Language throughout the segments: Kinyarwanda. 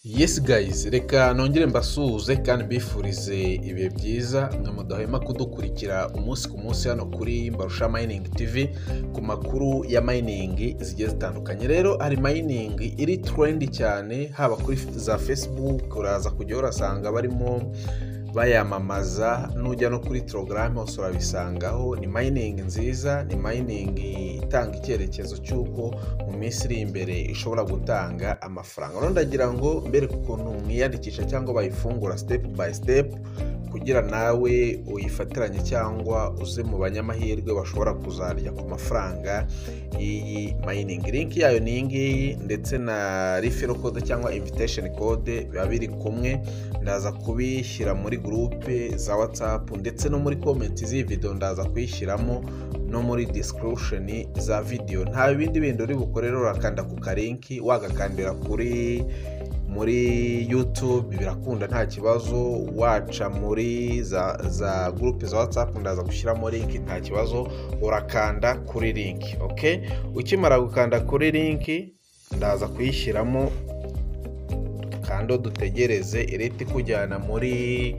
Yes guys, reka nongere mbasuhuze kandi mbifurize ibihe byiza, mwe mudahwema kudukurikira umunsi ku munsi hano kuri Mbarusha Mining TV ku makuru ya mining zigiye zitandukanye. Rero hari mining iri trend cyane, haba kuri za Facebook uraza kujya urasanga barimo bayamamaza, nujya no kuri Telegram hose urabisangaho. Ni mining nziza, ni mining itanga icyerekezo cy'uko mu minsi iri imbere ishobora gutanga amafaranga. Rero ndagira ngo mbereke ukuntu mwiyandikisha cyangwa bayifungura step by step, kugira nawe uyifatiranye cyangwa uze mu banyamahirwe bashobora kuzarya ku mafaranga y'iyi mining. Link yayo ni iyi ngiyi, ndetse na referral code cyangwa invitation code biba biri kumwe. Ndaza kubishyira muri groupe za WhatsApp ndetse no muri comment z'iyi video ndaza kuyishyiramo, no muri description za video. Nta bindi bindi uri bukore rero, urakanda ku kalinki, wagakandira kuri muri YouTube birakunda nta kibazo, waca muri za groupe za WhatsApp ndaza gushyiramo link nta kibazo, urakanda kuri link. Okay, ukimara gukanda kuri link ndaza kuyishyiramo, kando dutegereze ireti ikujyana muri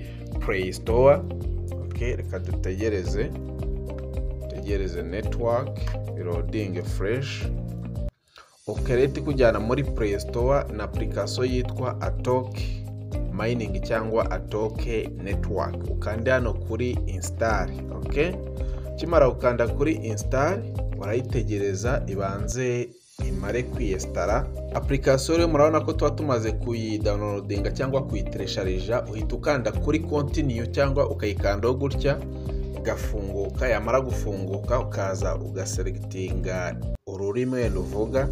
Play Store. Okay, reka dutegereze network loading fresh. Okay, reta ikujyana muri Play Store na application yitwa Atok Mining cyangwa Atok Network. Ukande hano kuri install. Okay, ukimara gukanda kuri install urayitegereza ibanze imare kwiyestara application. Rero murabona ko tuba tumaze kuyidownloadinga cyangwa kuyiteresharija, uhita ukanda kuri continue cyangwa ukayikandaho gutya igafunguka. Yamara gufunguka ukaza ugaselectinga ururimi wenda uvuga.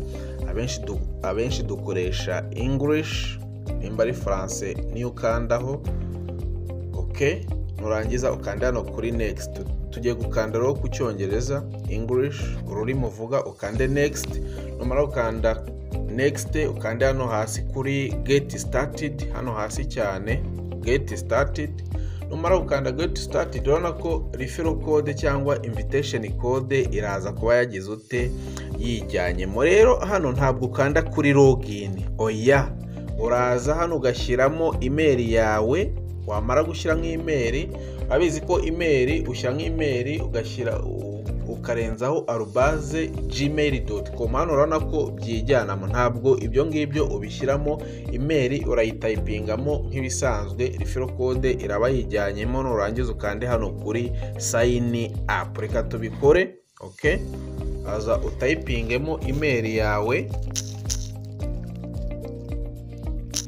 Abenshi dukoresha English, nimba ari France niyo ukandaho. Okay, nurangiza ukanda hano kuri next. Tugiye gukanda rero ku Cyongereza English, ururimi uvuga, ukande next. Numara gukanda next ukande hano hasi kuri get started, hano hasi cyane get started. Numara gukanda get started urabona ko referral code cyangwa invitation code iraza kuba yagize ute yijyanyemo. Rero hano ntabwo ukanda kuri login, oya, uraza hano ugashyiramo email yawe. Wamara gushyiramo email, abizi ko email ushyira email ugashyira ukarenzaho @gmail.com. Hano urabona ko byijyanamo, ntabwo ibyo ngibyo ubishyiramo. Email urayitayipingamo nk'ibisanzwe, referral code iraba yijyanyemo. Nurangiza ukande hano kuri sign up. Reka tubikore. Okay, aza utayipingemo email yawe.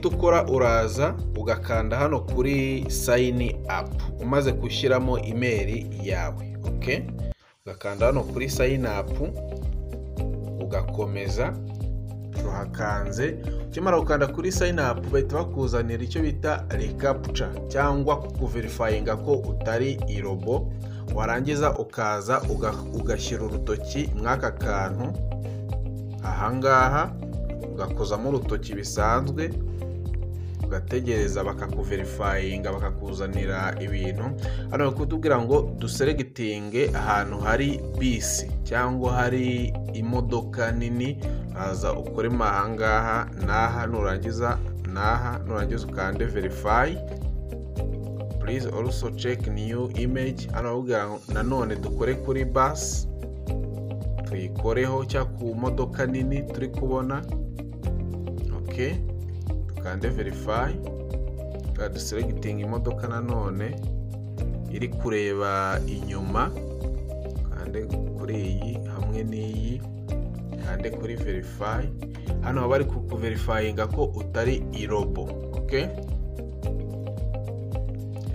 Tukora uraza ugakanda hano kuri sign up umaze gushyiramo email yawe. Okay, ugakanda hano kuri sign up ugakomeza, tuhakanze. Ukimara gukanda kuri sign up bahita bakuzanira icyo bita recaptcha cyangwa kukuverifyinga ko utari irobo. Warangiza ukaza ugashyira urutoki mw'aka kantu ahangaha, ugakozamo urutoki bisanzwe, ugategereza bakakuverifyinga bakakuzanira ibintu. Hano bari kutubwira ngo duselectinge ahantu hari bisi cyangwa hari imodoka nini, aza ukoremo ahangaha n'aha, nurangiza n'aha, nurangiza ukande verify. Please also check new image. Hano bakubwira ngo nanone dukore kuri bus, tuyikoreho cyangwa ku modoka nini turi kubona. Okay, tukande verify, duselecting imodoka nanone iri kureba inyuma, kande kuri iyi hamwe n'iyi, kande kuri verify. Hano baba bari kukuverifyinga ko utari irobo. Okay,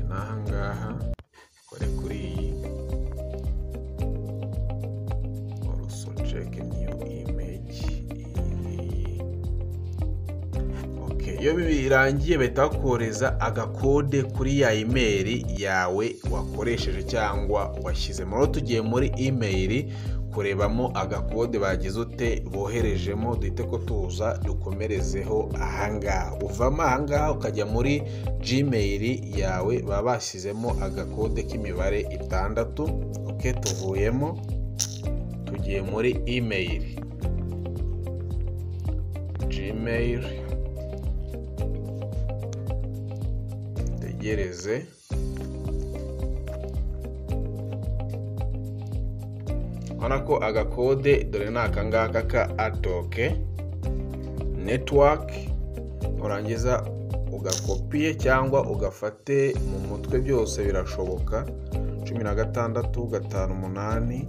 n'aha ngaha kore kuri iyi, also check new image. Iyo birangiye bahita bakohereza agakode kuri ya email yawe wakoresheje cyangwa washyizemo. Rero tugiye muri email kurebamo agakode bagize ute boherejemo, duhite ko tuza dukomerezeho ahangaha. Uvamo ahangaha ukajya muri Gmail yawe, baba bashyizemo agakode k'imibare 6. Okay, tuvuyemo tugiye muri email Gmail. Utegereze. Urabona ko agakode dore ni aka ngaka ka ATOK Network, urangiza ugakopiye cyangwa ugafate mu mutwe, byose birashoboka. 16 5 8 3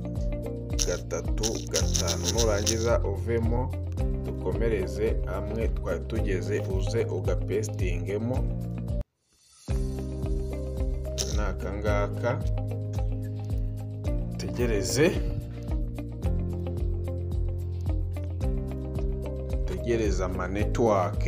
5. Nurangiza uvemo, dukomereze hamwe twari tugeze, uze ugapesitingemo ni aka ngaka. Tegereze tegereza ama network.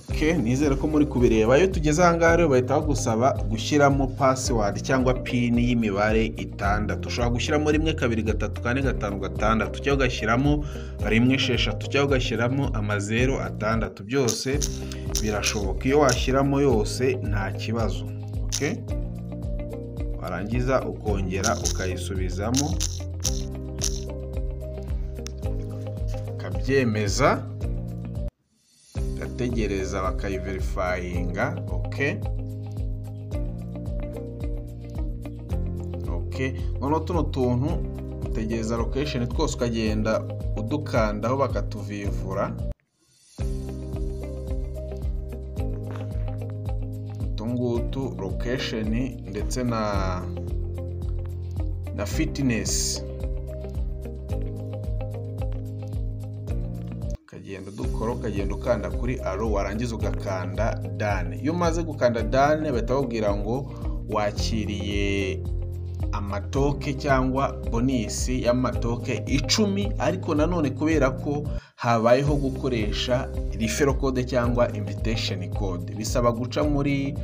Okay, nizere ko muri kubireba. Iyo tugeze aha ngaha rero bahita bagusaba gushyiramo password cyangwa pin y'imibare 6. Ushobora gushyiramo 1 2 3 4 5 6, cyangwa ugashyiramo 1 6, cyangwa ugashyiramo amazero 6, byose birashoboka. Iyo washyiramo yose nta kibazo. Okay, warangiza ukongera ukayisubizamo ukabyemeza, ugategereza bakayiverifayinga. Okay, okay, noneho tuno tuntu utegereza location twose ukagenda udukandaho bakatuvivura. Utungutu location ndetse na fitness, ukagenda dukora, ukagenda ukanda kuri aro, warangiza ugakanda done. Iyo umaze gukanda done bahita bakubwira ngo wakiriye amatoke cyangwa bonisi y'amatoke 10, ariko nanone kubera ko habayeho gukoresha referral code cyangwa invitation code, bisaba guca muri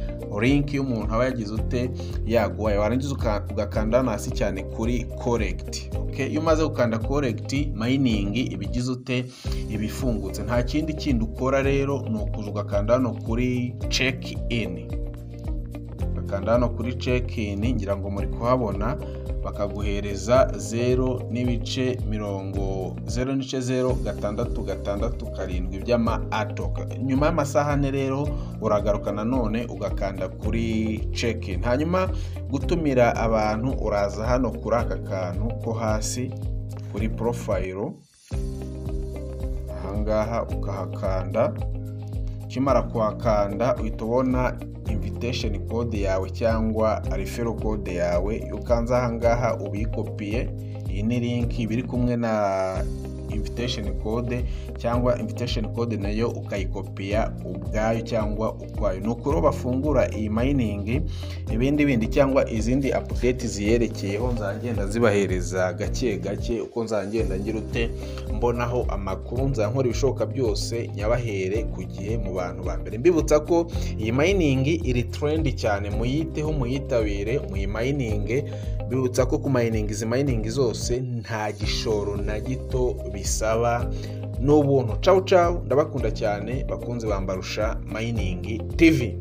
link y'umuntu aba yagize ute yaguhaye, warangiza ugakanda hasi cyane kuri correct. Okay, iyo umaze gukanda correct, mining ibigize ute ibifungutse. Nta kindi kindi ukora rero ni ukuza ugakanda hano kuri check in. Ukanda hano kuri check in, ngira ngo muri kuhabona, bakaguhereza 0.0.00667 by'ama ATOK. Nyuma y'amasaha 4 rero uragaruka nanone ugakanda kuri check in. Hanyuma gutumira abantu, uraza hano kuri aka kantu ko hasi kuri profile, ahangaha ukahakanda. Ukimara kuhakanda uhita ubona invitation code yawe cyangwa referral code yawe. Iyo ukanze ahangaha ubikopiye, iyi ni link biri kumwe na invitation code, cyangwa invitation code nayo ukayikopiya ubwayo cyangwa ukwayo. Nuko bafungura iyi mining, ibindi bindi cyangwa izindi update ziyerekeyeho nzagenda zibahereza gake gake uko nzagenda ngira ute mbonaho amakuru, nzankora ibishoboka byose nyabahere ku gihe mu bantu ba mbere. Mbibutsa ko iyi mining iri trend cyane, muyiteho, muyitabire, muyimayininge. Mbibutsa ko ku mining izi mining zose nta gishoro na gito bisaba, n'ubuntu. Ciao ciao, ndabakunda cyane bakunze bambarusha Mining TV.